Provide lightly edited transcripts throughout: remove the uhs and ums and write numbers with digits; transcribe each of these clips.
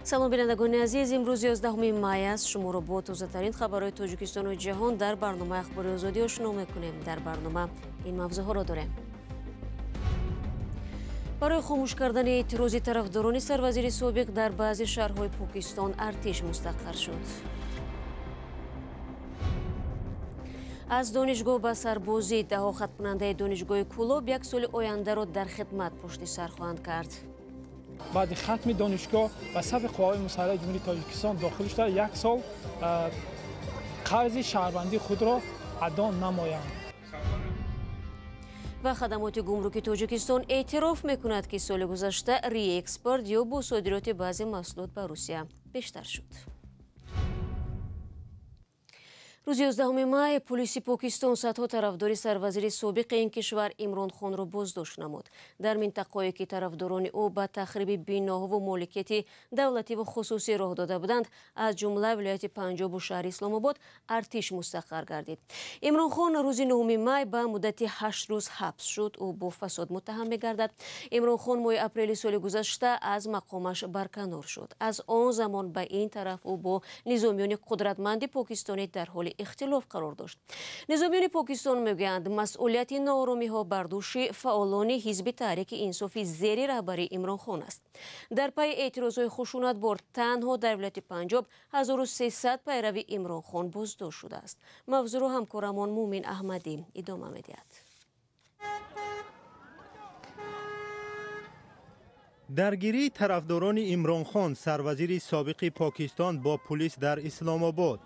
Салом бинандагони азиз, имрӯз 11 май аст. Шуморо бо тозатарин хабарҳои Тоҷикистону ҷаҳон дар барномаи Ахбори Озодӣ ошно мекунем. Дар барнома ин мавзӯъҳоро дорем. Барои хомӯш кардани эътирози тарафдорони сарвазири собиқ дар баъзе шаҳрҳои Покистон артиш мустақар шуд. Аз донишгоҳ ба сарбозӣ даҳо хатмкунандаи донишгоҳи Кӯлоб як соли ояндаро дар хидмат пушти сар хоҳанд кард. Баъди хатми донишгоҳ ба сафи қувваҳои мусаллаҳи Ҷумҳурии Тоҷикистон дохил шуда як сол қарзи шаҳрвандии худро адо намоянд. Ва хадамоти гумруки Тоҷикистон эътироф мекунад, ки соли гузашта реэкспорт ё бо содироти баъзе маҳсулот ба Русия бештар шуд. Рӯзи 11 май полиси Покистон садҳо тарафдори сарвазири собиқи ин кишвар Имрон Хонро боздошт намуд. Дар минтақаҳое ки тарафдорони ӯ ба тахриби биноҳову моликияти давлативу хусусӣ роҳ дода буданд, аз ҷумла вилояти Панҷобу шаҳри Исломобод артиш мустақар гардид. Имрон Хон рӯзи 9 май ба муддати 8 рӯз ҳабс шуд. Ӯ бо фасод муттаҳам мегардад. Имрон Хон моҳи апрели соли гузашта аз мақомаш барканор шуд. Аз он замон ба ин тараф ӯ бо низомиёни қудратманди покистонӣ дар ҳоли ихтилоф қарор дошт. Низомиёни Покистон мегӯянд, масъулияти нооромиҳо бар дӯши фаъолони ҳизби Таҳрики Инсофи зери раҳбарии Имрон Хон аст. Дар пайи эътирозҳои хушунатбор танҳо дар вилояти Панҷоб 1300 пайрави Имрон Хон боздошт шудааст. Мавзӯъро ҳамкорамон Мумин Аҳмадӣ идома медиҳад. Даргирии тарафдорони Имрон Хон, сарвазири собиқи Покистон, бо пулис дар Исломобод.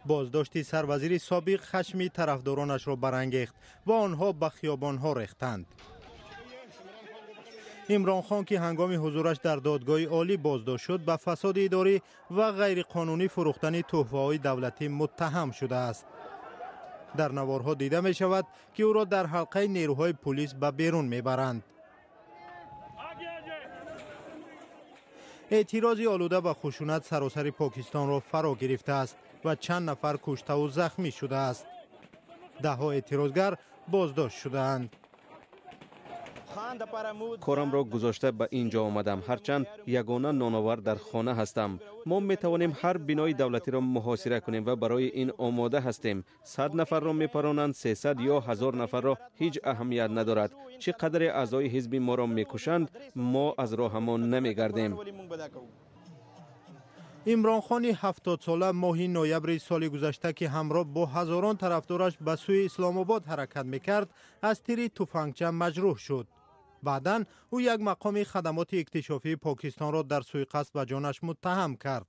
Боздошти сарвазири собиқ хашми тарафдоронашро барангехт ва онҳо ба хиёбонҳо рехтанд. Имрон Хон, ки ҳангоми ҳузураш дар додгоҳи олӣ боздошт шуд, ба фасоди идорӣ ва ғайриқонунӣ фурӯхтани тӯҳфаҳои давлатӣ муттаҳам шудааст. Дар наворҳо дида мешавад, ки ӯро дар ҳалқаи нерӯҳои пулис ба берун мебаранд. Эътирози олуда ба хушунат саросари Покистонро фаро гирифтааст ва чанд нафар куштаву захмӣ шудааст. Даҳҳо эътирозгар боздошт шудаанд. Корамро гузошта ба ин ҷо омадам, ҳарчанд ягона ноновар дар хона ҳастам. Мо метавонем ҳар бинои давлатиро муҳосира кунем ва барои ин омода ҳастем. 100 нафарро мепаронанд, 300 ё 1000 нафарро ҳеҷ аҳамият надорад. Чӣ қадре аъзои ҳизби моро мекушанд, мо аз роҳамон намегардем. Имрон Хони 70сола моҳи ноябри соли гузашта, ки ҳамроҳ бо ҳазорон тарафдораш ба сӯи Исломобод ҳаракат мекард, аз тири туфангча маҷрӯҳ шуд. Баъдан ӯ як мақоми хадамоти иктишофии Покистонро дар суиқасд ба ҷонаш муттаҳам кард.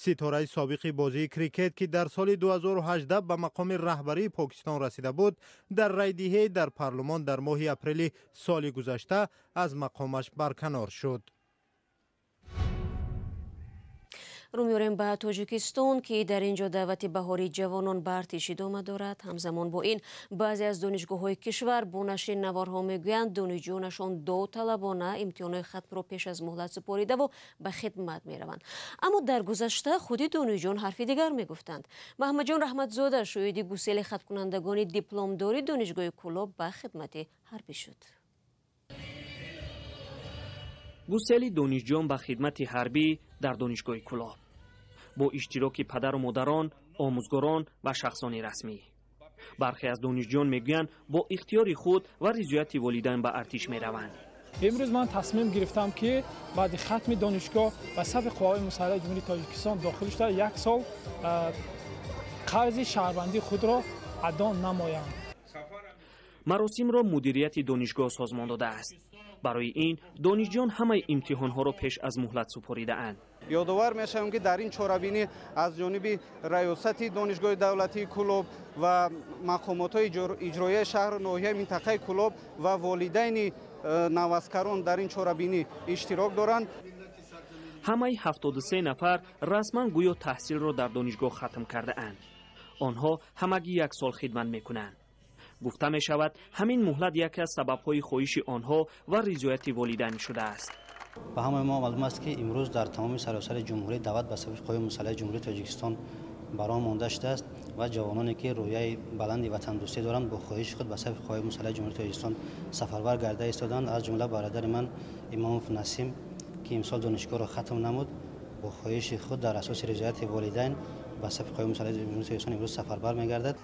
Ситораи собиқи бозии крикет, ки дар соли 2018 ба мақоми раҳбарии Покистон расида буд, дар райдиҳӣ дар парлумон дар моҳи апрели соли гузашта аз мақомаш барканор шуд. Рӯ меорем ба Тоҷикистон, ки дар ин ҷо даъвати баҳории ҷавонон ба артиш идома дорад. Ҳамзамон бо ин баъзе аз донишгоҳҳои кишвар бо нашри наворҳо мегӯянд, донишҷӯёнашон довталабона имтиҳонҳои хатмро пеш аз муҳлат супоридаву ба хидмат мераванд. Аммо дар гузашта худи донишҷӯён ҳарфи дигар мегуфтанд. Маҳмадҷон Раҳматзода шоҳиди гусели хатмкунандагони дипломдори донишгоҳи Кӯлоб ба хидмати ҳарбӣ шуд. Гусели донишҷӯён ба хидмати ҳарбӣ дар донишгоҳи Кӯлоб бо иштироки падару модарон, омӯзгорон ва шахсони расмӣ. Бархе аз донишҷӯён мегӯянд, бо ихтиёри худ ва ризояти волидайн ба артиш мераванд. Имрӯз ман тасмим гирифтам, ки баъди хатми донишгоҳ ба сафи қувваҳои мусаллаҳи Ҷумҳурии Тоҷикистон дохил шуда як сол қарзи шаҳрвандии худро адо намоям. Маросимро мудирияти донишгоҳ созмон додааст. Барои ин донишҷӯён ҳамаи имтиҳонҳоро пеш аз муҳлат супоридаанд. Ёдовар мешавем, ки дар ин чорабинӣ аз ҷониби раёсати донишгоҳи давлатии Кӯлоб ва мақомотҳои иҷроияи шаҳру ноҳияи минтақаи Кӯлоб ва волидайни наваскарон дар ин чорабинӣ иштирок доранд. Ҳамаи 73 нафар расман гӯё таҳсилро дар донишгоҳ хатм кардаанд. Онҳо ҳамагӣ як сол хидмат мекунанд. Гуфта мешавад, ҳамин муҳлат яке аз сабабҳои хоҳиши онҳо ва ризояти волидайн шудааст. Ба ҳамаи мо маълум аст, ки имрӯз дар тамоми саросари ҷумҳурӣ даъват ба сафи қувваҳои мусаллаҳи Ҷумҳурии Тоҷикистон бар он монда шудааст ва ҷавононе, ки рӯяи баланди ватандӯстӣ доранд, бо хоҳиши худ ба сафи қувваҳои мусаллаҳи Ҷумҳурии Тоҷикистон сафарбар гарда истоданд. Аз ҷумла бародари ман Имомов Насим ки имсол донишгоҳро хатм намуд, бо хоҳиши худ дар асоси ризояти волидайн ба сафи қувваҳои мусаллаҳи Ҷумҳурии Тоҷикистон имрӯз сафарбар мегардад.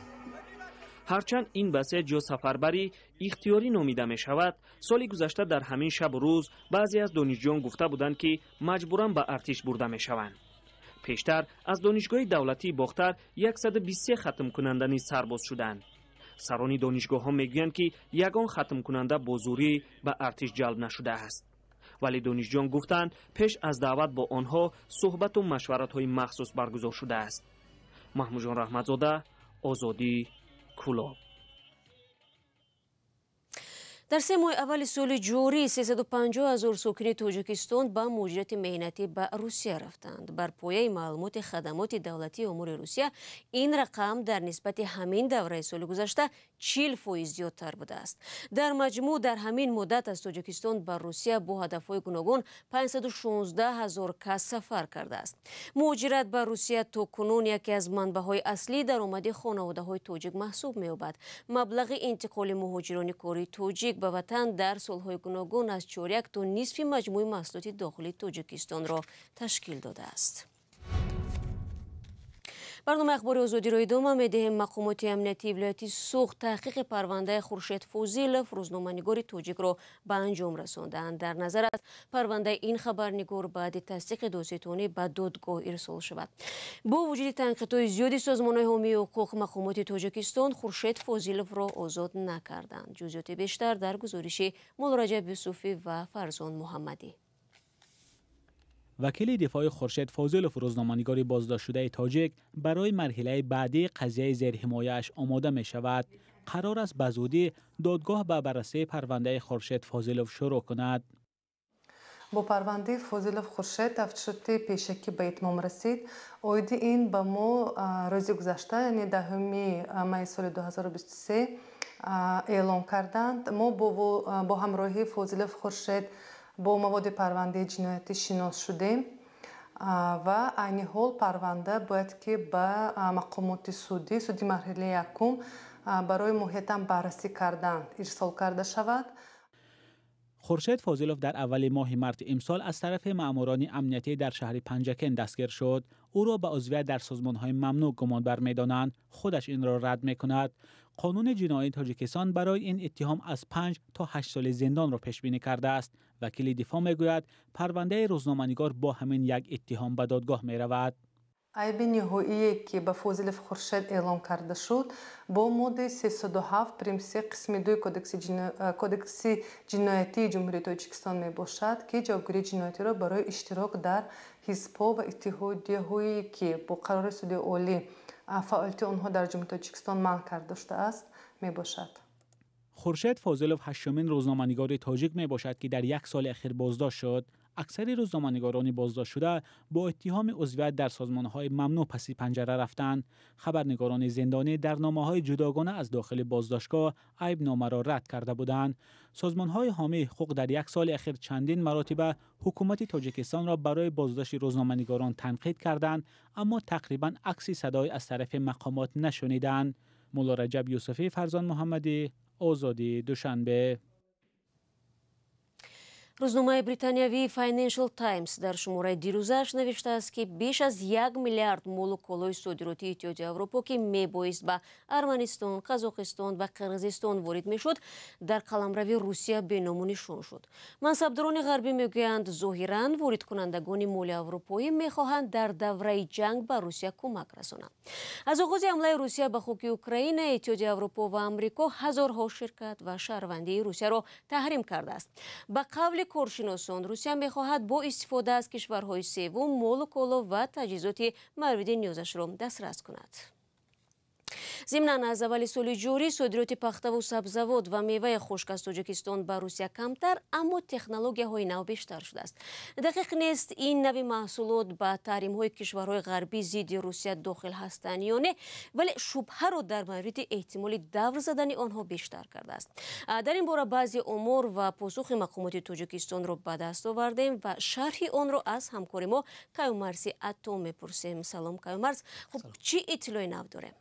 Ҳарчанд ин басеҷ ё сафарбарӣ ихтиёрӣ номида мешавад, соли гузашта дар ҳамин шабу рӯз баъзе аз донишҷӯён гуфта буданд, ки маҷбуран ба артиш бурда мешаванд. Пештар аз донишгоҳи давлатии Бохтар 123 хатмкунанда низ сарбоз шуданд. Сарони донишгоҳҳо мегӯянд, ки ягон хатмкунанда бо зӯрӣ ба артиш ҷалб нашудааст. Вале донишҷӯён гуфтанд, пеш аз даъват бо онҳо суҳбату машваратҳои махсус баргузор шудааст. Маҳмудҷон Раҳматзода, Озодӣ, Кӯлоб. Дар 3 моҳи аввали соли ҷорӣ 350 ҳазор сокини Тоҷикистон ба муҳоҷирати меҳнатӣ ба Русия рафтанд. Бар пояи маълумоти хадамоти давлатии умури Русия ин рақам дар нисбати ҳамин давраи соли гузашта 40% зиёдтар будааст. Дар маҷмӯъ дар ҳамин муддат аз Тоҷикистон ба Русия бо ҳадафҳои гуногун 516 ҳазор кас сафар кардааст. Муҳоҷират ба Русия то кунун яке аз манбаъҳои аслии даромади хонаводаҳои тоҷик маҳсуб меёбад. Маблағи интиқоли муҳоҷирони кории тоҷик ба ватан дар солҳои гуногун аз 4 то нисфи маҷмӯи маҳсулоти дохилии Тоҷикистонро ташкил додааст. Барномаи ахбори Озодиро идома медиҳем. Мақомоти амниятии вилояти Суғд таҳқиқи парвандаи Хуршед Фозилов, рӯзноманигори тоҷикро ба анҷом расонданд. Дар назар аст парвандаи ин хабарнигор баъди тасдиқи додситонӣ ба додгоҳ ирсол шавад. Бо вуҷуди танқидҳои зиёди созмонҳои ҳомии ҳуқуқ, мақомоти Тоҷикистон Хуршед Фозиловро озод накарданд. Ҷузъиёти бештар дар гузориши Муллораҷаб Юсуфӣ ва Фарзон Муҳаммадӣ. Вакили дифои Хуршед Фозилов, рӯзноманигори боздоштшудаи тоҷик, барои марҳилаи баъдии қазияи зерҳимояаш омода мешавад. Қарор аст ба зудӣ додгоҳ ба баррасии парвандаи Хуршед Фозилов шурӯъ кунад. Бо парвандаи Фозилов Хуршед тафтишоти пешакӣ ба итмом расид. Оиди ин ба мо рӯзи гузашта, яъне 10 майи соли 2023 эълон карданд. Мо бо ҳамроҳии Фозилов Хуршед бо маводи парвандаи ҷиноятӣ шинос шудем ва айни ҳол парванда бояд ки ба мақомоти судӣ, суди марҳилаи якум барои моҳиятан баррасӣ кардан ирсол карда шавад. Хуршед Фозилов дар аввали моҳи марти имсол аз тарафи маъмурони амниятӣ дар шаҳри Панҷакент дастгир шуд. Ӯро ба узвият дар созмонҳои мамнӯъ гумонбар медонанд. Худаш инро рад мекунад. Қонуни ҷиноии Тоҷикистон барои ин иттиҳом аз 5 то 8 соли зиндонро пешбинӣ кардааст. Вакили дифоъ мегӯяд, парвандаи рӯзноманигор бо ҳамин як иттиҳом ба додгоҳ меравад. Айби ниҳоие, ки ба Фозилов Хуршед эълон карда шуд, бо моддаи 307 прим 3 қисми 2 Кодекси ҷиноятии Ҷумҳурии Тоҷикистон мебошад, ки ҷавобгирии ҷиноятиро барои иштирок дар ҳизбҳо ва иттиҳодияҳое, ки бо қарори суди олӣ фаъолияти онҳо дар Ҷумҳурии Тоҷикистон манъ карда шудааст, мебошад. Хуршед Фозилов 8-умин рӯзноманигори тоҷик мебошад, ки дар як соли ахир боздошт шуд. Аксари рӯзноманигорони боздоштшуда бо иттиҳоми узвият дар созмонҳои мамнӯъ паси панҷара рафтанд. Хабарнигорони зиндонӣ дар номаҳои ҷудогона аз дохили боздоштгоҳ айбномаро рад карда буданд. Созмонҳои ҳомии ҳуқуқ дар як соли ахир чандин маротиба ҳукумати Тоҷикистонро барои боздошти рӯзноманигорон танқид карданд, аммо тақрибан акси садои аз тарафи мақомот нашуниданд. Муллораҷаб Юсуфӣ, Фарзон Муҳаммадӣ, Озодӣ, Душанбе. Рӯзномаи британиявии Financial Times дар шумораи дирӯзааш навиштааст, ки беш аз 1 миллиард молу колои содиротии Иттиҳоди Аврупо, ки мебоист ба Арманистон, Қазоқистон ва Қирғизистон ворид мешуд, дар қаламрави Русия беному нишон шуд. Мансабдорони ғарбӣ мегӯянд, зоҳиран воридкунандагони моли аврупоӣ мехоҳанд дар давраи ҷанг ба Русия кӯмак расонанд. Аз оғози ҳамлаи Русия ба хоки Украина, Иттиҳоди Аврупо ва Амрико ҳазорҳо ширкат ва шаҳрвандии Русияро таҳрим кардааст. Ба қавли коршиносон, Русия мехоҳад бо истифода аз кишварҳои севум молу коло ва таҷҳизоти мавриди ниёзашро дастрас кунад. Зимнан аз аввали соли ҷорӣ содироти пахтаву сабзавот ва меваи хушк аз Тоҷикистон ба Русия камтар, аммо технологияҳои нав бештар шудааст. Дақиқ нест ин нави маҳсулот ба таҳримҳои кишварҳои ғарбӣ зидди Русия дохил ҳастанд ё не, вале шубҳаро дар мавриди эҳтимоли давр задани онҳо бештар кардааст. Дар ин бора баъзе омор ва посухи мақомоти Тоҷикистонро ба даст овардем ва шарҳи онро аз ҳамкори мо Каюмарси Ато мепурсем. Салом, Каюмарс. Хуб, чӣ иттилои нав дорем?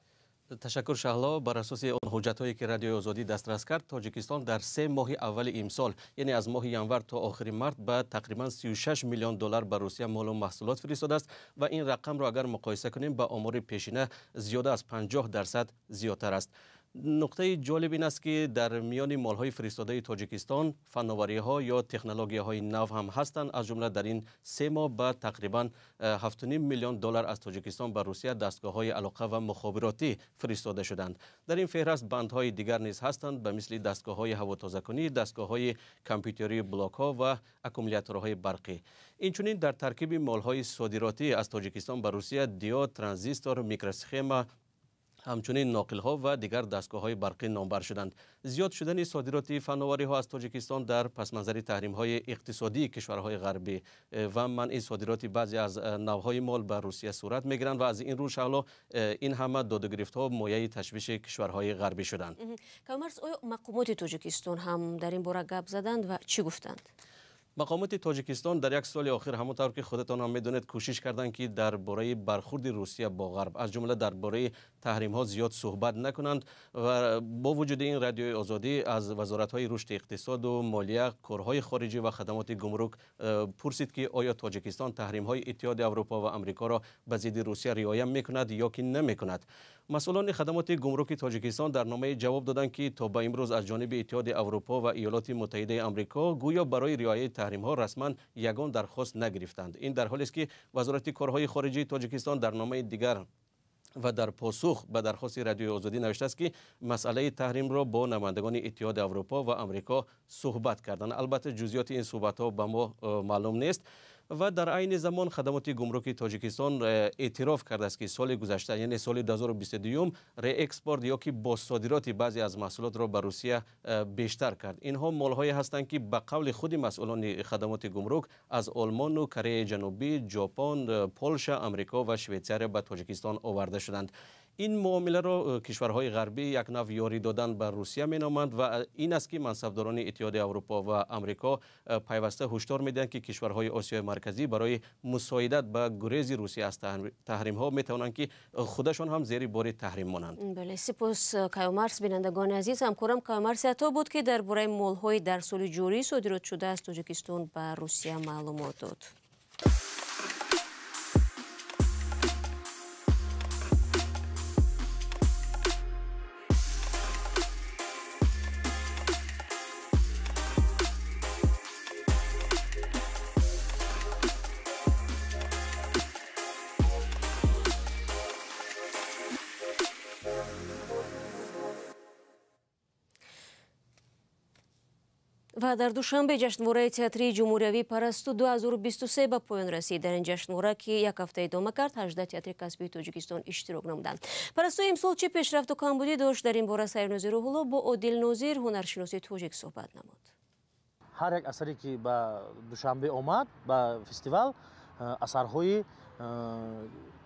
Ташаккур, Шаҳло. Бар асоси он ҳуҷҷатҳое ки Радиои Озодӣ дастрас кард, Тоҷикистон дар 3 моҳи аввали имсол, яъне аз моҳи январ то охири март, ба тақрибан 36 миллион доллар ба Русия молу маҳсулот фиристодааст ва ин рақамро агар муқоиса кунем ба омори пешина, зиёда аз 50% зиёдтар аст. Нуқтаи ҷолиб ин аст, ки дар миёни молҳои фиристодаи Тоҷикистон фановариҳо ё технологияҳои нав ҳам ҳастанд. Аз ҷумла дар ин 3 моҳ ба тақрибан 7,5 миллион доллар аз Тоҷикистон ба Русия дастгоҳҳои алоқа ва мухобиротӣ фиристода шуданд. Дар ин феҳраст бандҳои дигар низ ҳастанд, ба мисли дастгоҳҳои ҳавотозакунӣ, дастгоҳҳои компютерии блокҳо ва аккумуляторҳои барқӣ. Инчунин дар таркиби молҳои содиротӣ аз Тоҷикистон ба Русия диод, транзистор, микросхема, ҳамчунин ноқилҳо ва дигар дастгоҳҳои барқӣ номбар шуданд. Зиёд шудани содироти фановариҳо аз Тоҷикистон дар пасманзари таҳримҳои иқтисодии кишварҳои ғарбӣ ва манъи содироти баъзе аз навъҳои мол ба Русия сурат мегиранд ва аз ин рӯ, Шаҳло, ин ҳама додугирифтҳо мояи ташвиши кишварҳои ғарбӣ шуданд. Камарс, оё мақомоти Тоҷикистон ҳам дар ин бора гап заданд ва чӣ гуфтанд? Мақомоти Тоҷикистон дар як соли охир, ҳамон тавр ки худатон ҳам медонед, кӯшиш карданд, ки дар бораи бархурди Русия бо ғарб, аз ҷумла дар бораи таҳримҳо зиёд суҳбат накунанд ва бо вуҷуди ин Радиои Озодӣ аз вазоратҳои рушди иқтисоду молия, корҳои хориҷӣ ва хадамоти гумрук пурсид, ки оё Тоҷикистон таҳримҳои Иттиҳоди Аврупо ва Амрикоро ба зидди Русия риоя мекунад ё ки намекунад. Масъулони хадамоти гумруки Тоҷикистон дар номаи ҷавоб доданд, ки то ба имрӯз аз ҷониби Иттиҳоди Аврупо ва Иёлоти Муттаҳидаи Амрико гӯё барои риояи таҳримҳо расман ягон дархост нагирифтанд. Ин дар ҳолест, ки Вазорати корҳои хориҷии Тоҷикистон дар номаи дигар ва дар посух ба дархости Радиои Озодӣ навиштааст, ки масъалаи таҳримро бо намояндагони Иттиҳоди Аврупо ва Амрико суҳбат карданд. Албатта, ҷузъиёти ин суҳбатҳо ба мо маълум нест. Ва дар айни замон хадамоти гумруки Тоҷикистон эътироф кардааст, ки соли гузашта, яъне соли 2022, реэкспорт ё ки бозсодироти баъзе аз маҳсулотро ба Русия бештар кард. Инҳо молҳое ҳастанд, ки ба қавли худи масъулони хадамоти гумрук аз Олмону Кореяи Ҷанубӣ, Ҷопон, Полша, Амрико ва Швейтсария ба Тоҷикистон оварда шуданд. Ин муомиларо кишварҳои ғарбӣ як нав ёрӣ додан ба Русия меноманд ва ин аст, ки мансабдорони Иттиҳоди Аврупо ва Амрико пайваста ҳушдор медиҳанд, ки кишварҳои Осиёи Марказӣ барои мусоидат ба гурези Русия аз таҳримҳо метавонанд, ки худашон ҳам зери бори таҳрим монанд. Бале, сипос, Каюмарс. Бинандагони азиз, ҳамкорам Каюмарс Ато буд, ки дар бораи молҳои дар соли ҷорӣ содирот шуда аз Тоҷикистон ба Русия маълумот дод. Ва дар Душанбе ҷашнвораи театрии ҷумҳуриявии Парасту 2023 ба поён расид. Дар ин ҷашнвора, ки як ҳафта идома кард, 18 театри касбии Тоҷикистон иштирок намуданд. Парасту имсол чӣ пешрафту камбудӣ дошт? Дар ин бора Сайрнозир Рӯҳулло бо Одил Нозир, ҳунаршиноси тоҷик, суҳбат намуд. Ҳар як асаре ки ба Душанбе омад, ба фестивал, асарҳои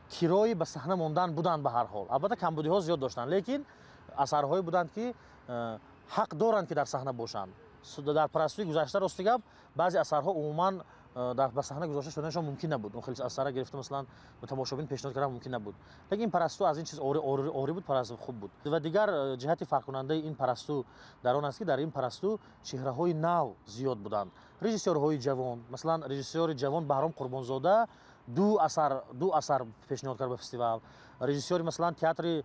кирои ба саҳна мондан буданд. Ба ҳар ҳол, албатта, камбудиҳо зиёд доштанд, лекин асарҳое буданд, ки ҳақ доранд, ки дар саҳна бошанд. Дар Парастуи гузашта, рости гап, баъзе асарҳо умуман ба саҳна гузошта шуданашон мумкин набуд. Он хеле асарра гирифта, масалан, ба тамошобин пешниҳод кардан мумкин набуд. Лекин ин Парасту аз ин чиз орӣ буд, Парасту хуб буд. Ва дигар ҷиҳати фарқкунандаи ин Парасту дар он аст, ки дар ин Парасту чеҳраҳои нав зиёд буданд, режиссёрҳои ҷавон. Масалан, режиссёри ҷавон Баҳром Қурбонзода ду асар пешниҳод кард ба фестивал. Режиссёри, масалан, театри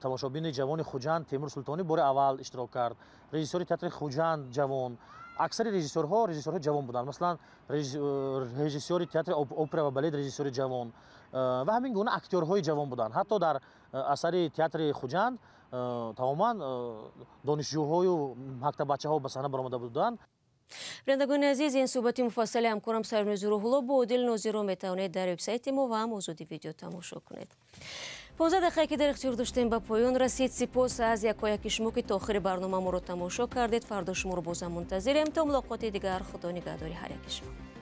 тамошобини ҷавони Хуҷанд Темур Султонӣ бори аввал иштирок кард. Режиссёри театри Хуҷанд ҷавон. Аксари режиссёрҳо ҷавон буданд. Масалан, режиссёри театри опера ва балет, режиссёри ҷавон ва ҳамин гуна актёрҳои ҷавон буданд. Ҳатто дар асари театри Хуҷанд тамоман донишҷӯҳою мактаббачаҳо ба саҳна баромада буданд. Бинандагони азиз, ин суҳбати муфассали ҳамкорам Сайрнозир Рӯҳулло бо Одил Нозирро метавонед дар вебсайти мо ва ҳам Озодӣ Видео тамошо кунед. 15 дақиқае, ки дар ихтиёр доштем, ба поён расид. Сипос аз якояки шумо, ки то охири барнома моро тамошо кардед. Фардо шуморо бозам мунтазирем. То мулоқоти дигар, Худо нигаҳдори ҳар яки шумо.